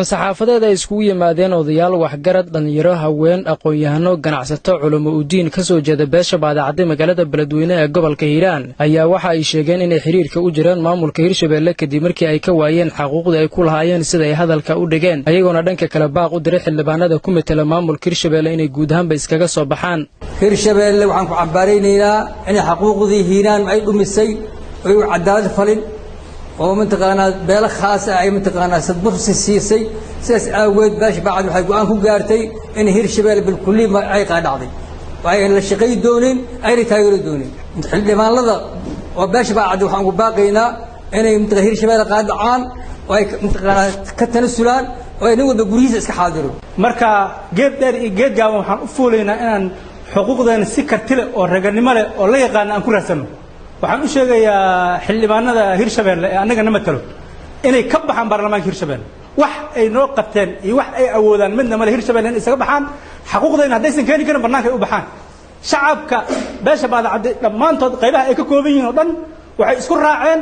Saxaafadeed ay iskugu yimaadeen odayaal, waxgarad, dhallinyaro, haween, aqoon-yahano, ganacsato, culamo udiin ka soo jeeda beesha Baadacadde magaalada Beledweyne ee gobolka Hiiraan ayaa waxa ay sheegeen inay xiriirka u jireen maamulka Hirshabeelle kadib markii ay ka waayeen xaquuqdii ay ku lahaayeen, sida ay hadalka u dhigeen, ayagoona dhanka kale baaq u diray xildhibaanada ku matela maamulka Hirshabeelle inay guud ahaanba iskaga soo baxaan. Hirshabeelle waxaan ku cambaaraynaynaa inay xaquuqdii Hiiraan ay dhumisay oy u cadaalad falin oo mataqaanaa beelo khaas ah ay mataqaanaa sadbursi siisay. Sidaas aageed beesha Baacad waxay go'aan ku gaartay in Hirshabeelle bilkulli ay qaadhacday oo ayna la shaqay doonin, ayna taageeri doonin. Xildhibaanada oo beesha Baacad waxaan ugu baaqaynaa inay mataqaa Hirshabeelle qaadhacaan oo ay mataqaanaa ka tanasulaan oo ay nin walba guryihiisa iska xaadiro. Marka geed dheer iyo geed gaaban waxaan u fuulaynaa inaan xuquuqdeena si karti leh oo raganimo leh oo la yaqaana aan ku raadsanno. Waxaan u sheegayaa xildhibaanada Hirshabeelle ee annaga na matalo inay ka baxaan baarlamaanka Hirshabeelle. Wax ay noo qabteen iyo wax ay awoodaan midna male. Hirshabelle inay isaga baxaan, xaquuqdayna haddaysan keeni karin bannaanka ay u baxaan. Shacabka beesha Baadacadde dhammaantood qaybaha ay ka kooban yihiin oo dhan waxay isku raaceen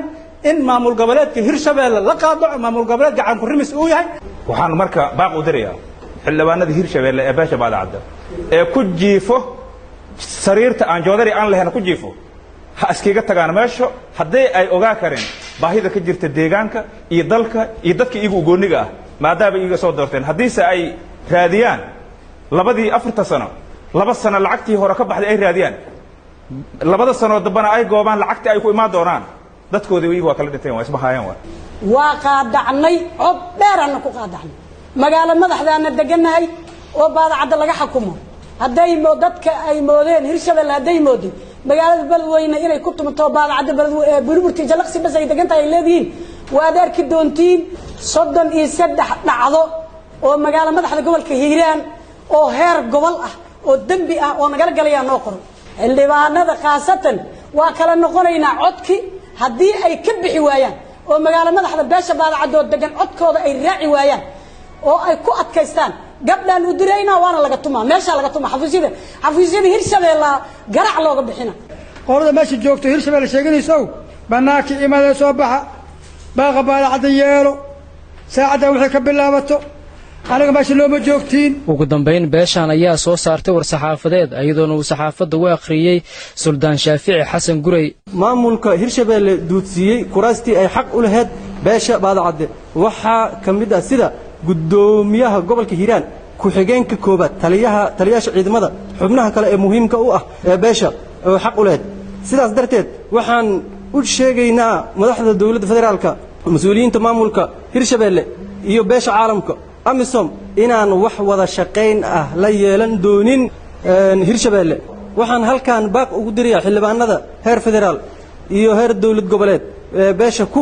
in maamul goboleedka Hirshabeelle la qaado, maamul goboleed gacan ku rimis uu yahay. Waxaan marka baaq u dirayaa xildhibaanada Hirshabeelle ee beesha Baadacadde ee ku jiifo sariirta aan joodari aan lahayn ku jiifo, ha iskaga tagaan meesho haddii ay ogaa kareen baahida ka jirta deegaanka iyo dalka iyo dadka iyagu ugooniga ah, maadaama iyaga soo doorteen. Haddiise ay raadiyaan labadii 4ta sano, 2 sano lacagtii hore ka baxday ay raadiyaan, 2da sanoo dambana ay goobaan lacagtii ay ku imaan doonaan, dadkoodii iyagu waa kala dhinteen, waa isma haayaan waa. Waa qaadacnay, cod dheeraanna ku qaadacnay. Magaalo madaxdaana degannahay oo Baadacadda laga xakumo. Hadday dadka ay moodeen Hirshabelle, hadday moodeen magaalada Beledweyne inay ku tumato Baadacadda, Burburti, Jalaqsi bas ay degan tahay ay leedihiin, waad arki doontiin. 33 dhacdo oo magaalo madaxda gobolka Hiiraan oo heer gobol ah oo dembi ah oo nagala galayaa noo qoran. Xildhibaanada khaasatan waa kala noqonaynaa codki haddii ay ka bixi waayaan oo magaalo madaxda beesha Baadacadoo degan codkooda ay raaci waayaan oo ay ku adkaystaan. Gabdhaan u diraynaa, waana laga tumaa, meeshaa laga tumaa, xafiisyada Hirshabeella garac looga bixina. Qolada meesha joogto Hirshabeelle sheeganaysow, bannaanka imaadee, soo baxa, baaqa Baadacadda yeelo. Saacaddan waxay ka bilaabato aniga meesha looma joogtiin. Ugu dambayn beeshaan ayaa soo saartay war-saxaafadeed, iyadoona uu saxaafadda u akhriyey Suldaan Shaafici Xasan Gurey. Maamulka Hirshabeelle duudsiiyey kuraastii ay xaq u lahayd beesha Baadacadde waxaa ka mid ah sida guddoomiyaha gobolka Hiiraan, ku-xigeenka koobaad, taliyaha, taliyaasha ciidamada, xubnaha kale ee muhiimka u ah ee beesha oo xaq u lahayd. Sidaas darteed waxaan u sheegaynaa madaxda dowladda federaalka, mas-uuliyiinta maamulka Hirshabeelle iyo beesha caalamka, AMISOM, inaan wax wada shaqayn ah la yeelan doonin Hirshabeelle. Waxaan halkan baaq ugu dirayaa xildhibaanada heer federaal iyo heer dowlad goboleed ee beesha ku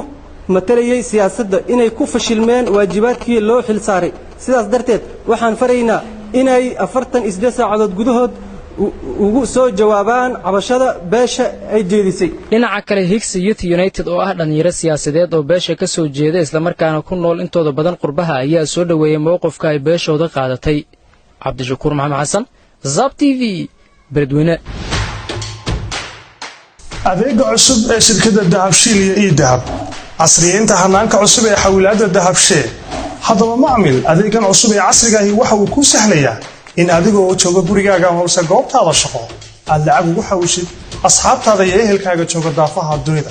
matalayay siyaasadda inay ku fashilmeen waajibaadkii loo xil saaray. Sidaas darteed waxaan faraynaa inay 48 saacadood gudahood ugu soo jawaabaan cabashada beesha ay jeedisay. Dhinaca kale, Higsi Youth United oo ah dhallinyaro siyaasadeed oo beesha ka soo jeeda, islamarkaana ku nool intooda badan qurbaha, ayaa soo dhoweeyey mowqifka ay beeshooda qaadatay. Cabdishakuur Maxamed Xasan, Zab TV, Beledweyne. Adeega cusub ee shirkadda Dahabshiil iyo eDahab, casriyeynta hanaanka cusub ee xawilaadda Dahabshee. Haddaba macmil, adeegan cusub ee casrigaahi waxa uu kuu sahlayaa in adigoo jooga gurigaaga hoose goobtaada shaqo aad lacag ugu xawishid asxaabtaada iyo ehelkaaga jooga daafaha dunida.